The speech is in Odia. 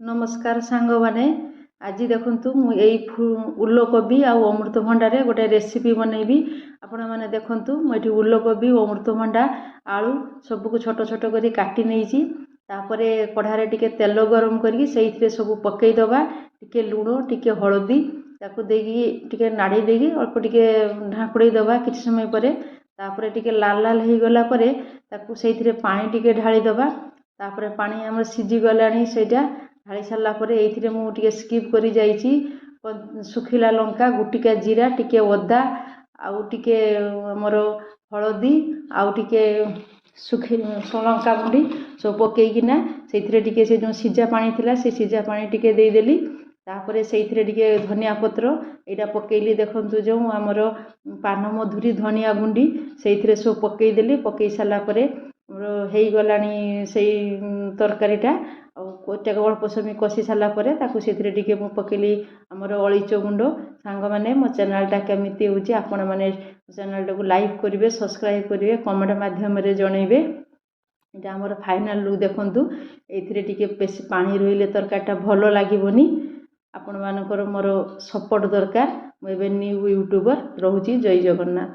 ନମସ୍କାର ସାଙ୍ଗମାନେ, ଆଜି ଦେଖନ୍ତୁ, ମୁଁ ଏଇ ଉଲକୋବି ଆଉ ଅମୃତଭଣ୍ଡାରେ ଗୋଟେ ରେସିପି ବନେଇବି। ଆପଣମାନେ ଦେଖନ୍ତୁ, ମୁଁ ଏଠି ଉଲକୋବି, ଅମୃତଭଣ୍ଡା, ଆଳୁ ସବୁକୁ ଛୋଟ ଛୋଟ କରି କାଟି ନେଇଛି। ତାପରେ କଢ଼ାରେ ଟିକେ ତେଲ ଗରମ କରିକି ସେଇଥିରେ ସବୁ ପକାଇଦେବା। ଟିକେ ଲୁଣ, ଟିକେ ହଳଦୀ ତାକୁ ଦେଇକି ଟିକେ ନାଡ଼ି ଦେଇକି ଅଳ୍ପ ଟିକେ ଢାଙ୍କୁଡ଼େଇ ଦେବା କିଛି ସମୟ ପରେ। ତାପରେ ଟିକେ ଲାଲ ଲାଲ ହେଇଗଲା ପରେ ତାକୁ ସେଇଥିରେ ପାଣି ଟିକେ ଢାଳିଦେବା। ତାପରେ ପାଣି ଆମର ସିଝିଗଲାଣି। ସେଇଟା ଢାଳି ସାରିଲା ପରେ ଏଇଥିରେ ମୁଁ ଟିକେ ସ୍କିପ୍ କରି ଯାଇଛି ଶୁଖିଲା ଲଙ୍କା, ଗୋଟିକା ଜିରା, ଟିକେ ଅଦା, ଆଉ ଟିକେ ଆମର ହଳଦୀ, ଆଉ ଟିକେ ଶୁଖି ଲଙ୍କା ଗୁଣ୍ଡି ସବୁ ପକାଇକିନା ସେଇଥିରେ ଟିକେ ସେ ଯେଉଁ ସିଝା ପାଣି ଥିଲା, ସେ ସିଝା ପାଣି ଟିକେ ଦେଇଦେଲି। ତାପରେ ସେଇଥିରେ ଟିକେ ଧନିଆ ପତ୍ର ଏଇଟା ପକାଇଲି। ଦେଖନ୍ତୁ, ଯେଉଁ ଆମର ପାନମଧୁରୀ, ଧନିଆ ଗୁଣ୍ଡି ସେଇଥିରେ ସବୁ ପକାଇଦେଲି। ପକାଇ ସାରିଲା ପରେ ଆମର ହେଇଗଲାଣି ସେଇ ତରକାରୀଟା। ଆଉ ଅଳ୍ପ ସମୟ କଷି ସାରିଲା ପରେ ତାକୁ ସେଥିରେ ଟିକେ ମୁଁ ପକାଇଲି ଆମର ଅଳେଇଚ ଗୁଣ୍ଡ। ସାଙ୍ଗମାନେ, ମୋ ଚ୍ୟାନେଲଟା କେମିତି ହେଉଛି? ଆପଣମାନେ ଚ୍ୟାନେଲଟାକୁ ଲାଇକ୍ କରିବେ, ସବସ୍କ୍ରାଇବ୍ କରିବେ, କମେଣ୍ଟ ମାଧ୍ୟମରେ ଜଣାଇବେ। ଏଇଟା ଆମର ଫାଇନାଲ୍ ଲୁକ୍। ଦେଖନ୍ତୁ, ଏଇଥିରେ ଟିକେ ବେଶୀ ପାଣି ରହିଲେ ତରକାରୀଟା ଭଲ ଲାଗିବନି। ଆପଣମାନଙ୍କର ମୋର ସପୋର୍ଟ ଦରକାର। ମୁଁ ଏବେ ନ୍ୟୁ ୟୁଟ୍ୟୁବର ରହୁଛି। ଜୟ ଜଗନ୍ନାଥ।